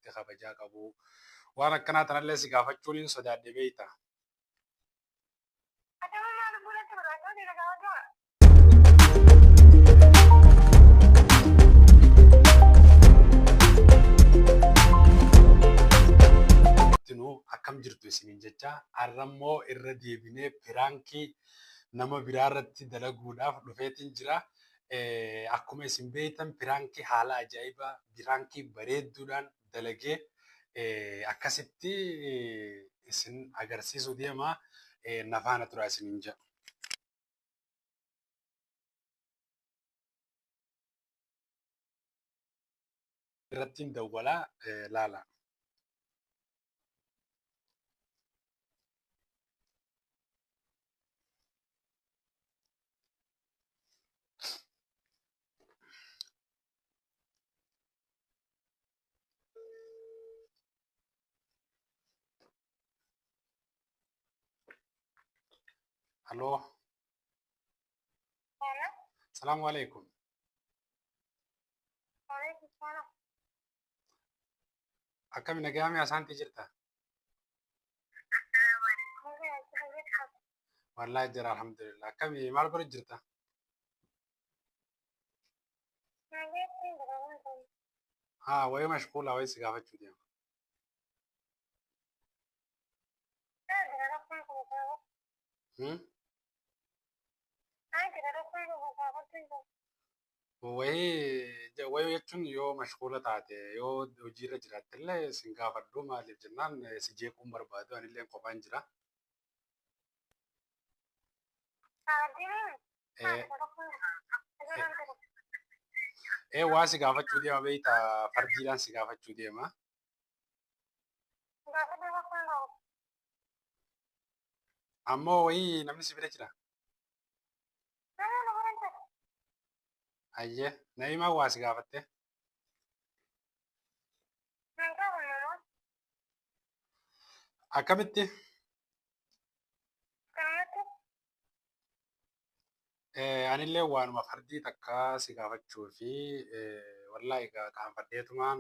biratti kabajaa qabu. Waan akkanaa tanallee si gaafachuun hin sodaadhe beeyta. Martinuu akkam jirtu isiniin jecha har'ammoo irra deebinee piraankii nama biraa irratti dalaguudhaaf dhufeetiin jira. Akkuma isin beektan piraankii haala ajaa'ibaa piraankii bareedduudhaan dalagee akkasitti isin agarsiisuu deema. Na faana turaa isiniin jedha. Irrattiin dawwalaa laala. Haloo. Salaamu alaikum. Akkami nagayaami asaantii jirta? Wallaahi jira alhamdulillah. Akkami maal godhu jirta? Haa wayii mashquulaa wayii si gaafachuu deema. Hmm? Wayii wayii jechuun yoo mashquula taate yoo hojiirra jiraatte illee sin gaafadhu maaliif jennaan si jeequun barbaadu anillee kophaan jira. Ee waa si gaafachuu deema beekta fardiidhaan si gaafachuu deema. Ammoo wayii namni si bira jira. Ayyee Na'iimaan waa si gaafatte. Akkamitti? Anillee waanuma fardii takka si gaafachuu fi wallaahi egaa qaanfadheetumaan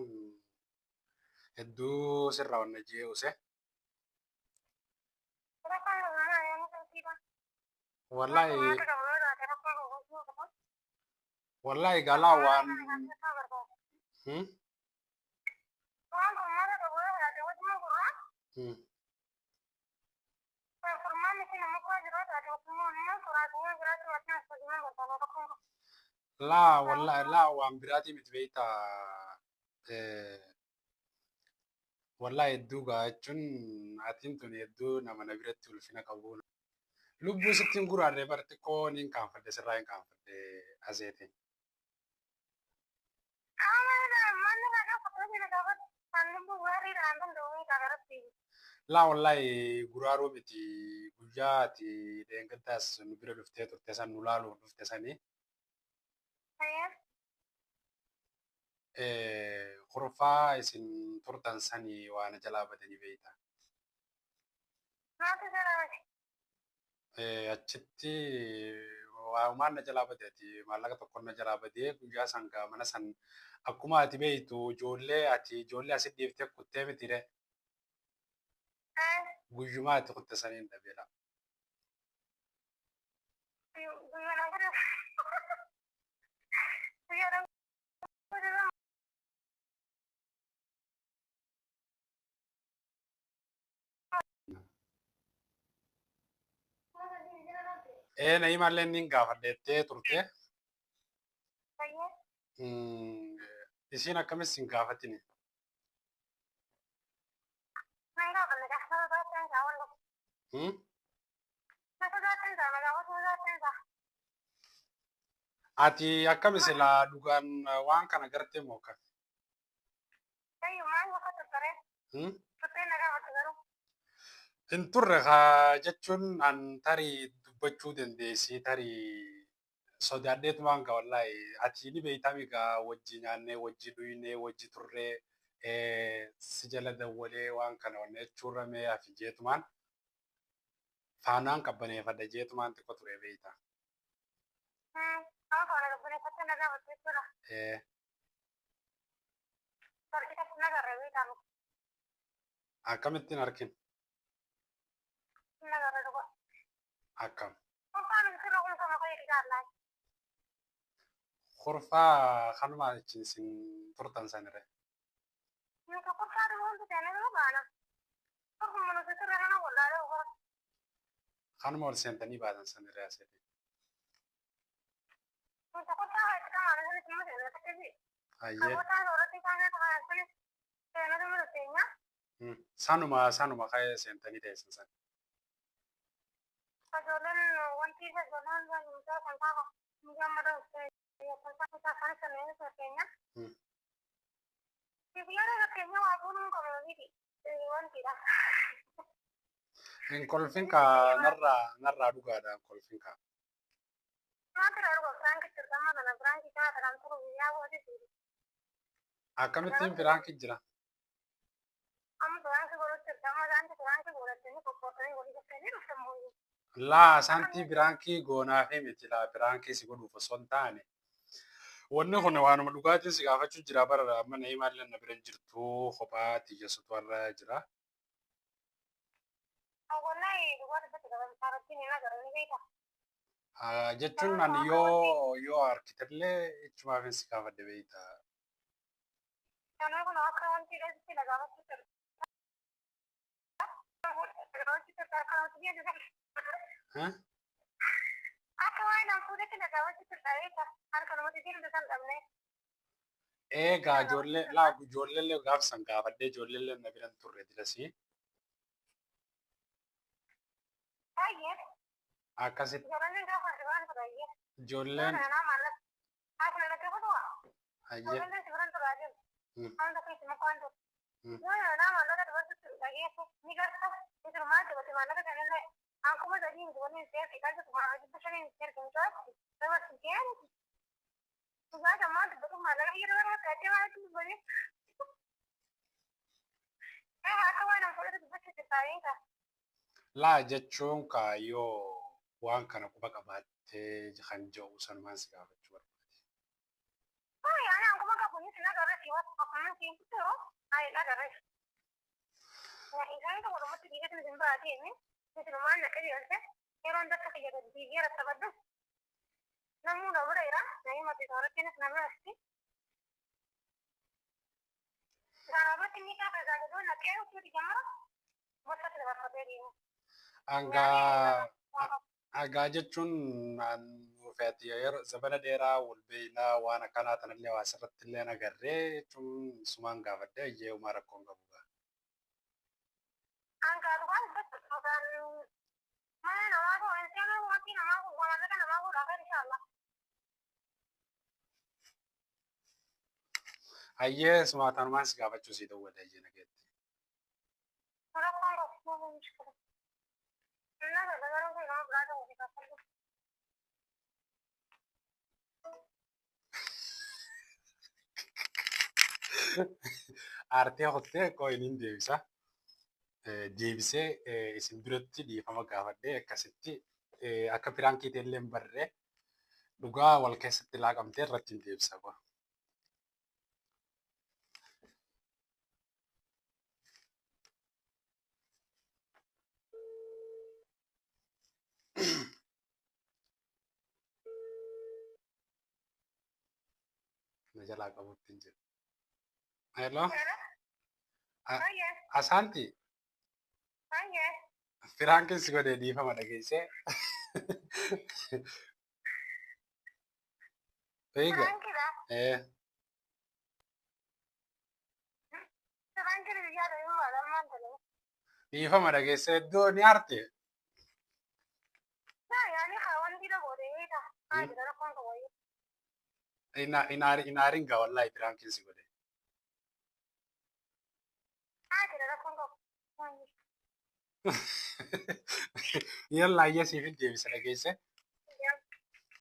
hedduu sirraa wanna je'ee use. Wallaahi wallaahi egaa laa waan hmm? Hmm. Laa wallaahi laa waan biraatii miti beektaa wallaahi hedduu gaa jechuun atiin tun hedduu nama na biratti ulfina qabu. Lubbuu sitti hin guraarre bar xiqqoo niin kaanfadhe sirraa hin kaanfadhe aseete. Laa wallaahi guraaruu miti guyyaa ati dheengaddaas nu bira dhuftee turte san nu laaluuf dhufte sanii. Kurfaa isin turtan sanii waa na jalaa badanii beekta. Achitti waa'umaan na jalaa bade ati maallaqa tokkon na jalaa badee guyyaa san gaa mana san akkuma ati beektu ijoollee ati ijoollee asi dhiiftee kuttee miti ree. Guyyumaa ati kutte saniin dhabeela. Ee Na'iimaallee niin gaafadha jettee turte. Isiin akkamis sin gaafatini? Hmm? Ati akkami silaa dhugaan waan kana gartee moo akkami? Hmm? Hin turre kaa jechuun an tarii dubbachuu dandeessi tarii sodaadheetumaan gaa wallaahi ati ni beeytaami gaa wajji nyaannee wajji dhuynee wajji turree si jala dawwalee waan kana wanna jechuurra mee hafi jeetumaan faanaan qabbaneeffadha jeetumaan xiqqo ture beeyta. Ee. Akkamittiin arkin? Akkam? Kurfaa kanuma achi isin turtan sanire. Kanuma ol seentanii baatan sanire asirri. Hayyee. Sanuma sanuma ka'ee seentanii teessan san. Hin kolfin kaa narraa narraa dhugaadha hin kolfin kaa. Akkamittiin piraanki jira? Laa saantii piraankii goonaafi miti laa piraankii si godhuuf osoo hin taane. Wanni kun waanuma dhugaatiin si gaafachuu jira bara amma Na'iimaallee na bira hin jirtu kophaa tiyyasutu har'a jira. Jechuun ani yoo yoo harkitellee ichumaafin si gaafadhe beekta. Eegaa ijoollee laa ijoolleellee gaaf san gaafadhee ijoolleellee na bira hin turre dilasii. Akkasitti ijoolleen hayyee. Laa jechuun kaayyoo waan kana quba qabaattee kan jedhu sanumaan si gaafachuu barbaade. Hangaa Hagaa jechuun nuufeeti yeroo zabana dheeraa wal beeynaa waan akkanaa tanallee waa asirratti illee agarree jechuun sumaan gaafadhe ayyee homaa rakkoon qabu. Hayyee sumaa tanumaan si gaafachuu sii dawwale ayyee nageetti. Aartee hottee qoyin hin deebisa. Deebisee isin biratti dhiifama gaafadhee akkasitti akka piraankii ta'ellee hin barree dhugaa wal keessatti laaqamtee irratti hin deebisa. Na jalaa qabuutti hin jiru. Hello. Asaanti. Piraankiin si godhee dhiifama dhageessee. Eega. Ee. Dhiifama dhageessee iddoo ni aarte. Inaarin gaa wallaahi piraankiin si godhe. Yallaa ayya siif hin deebisa dhageesse.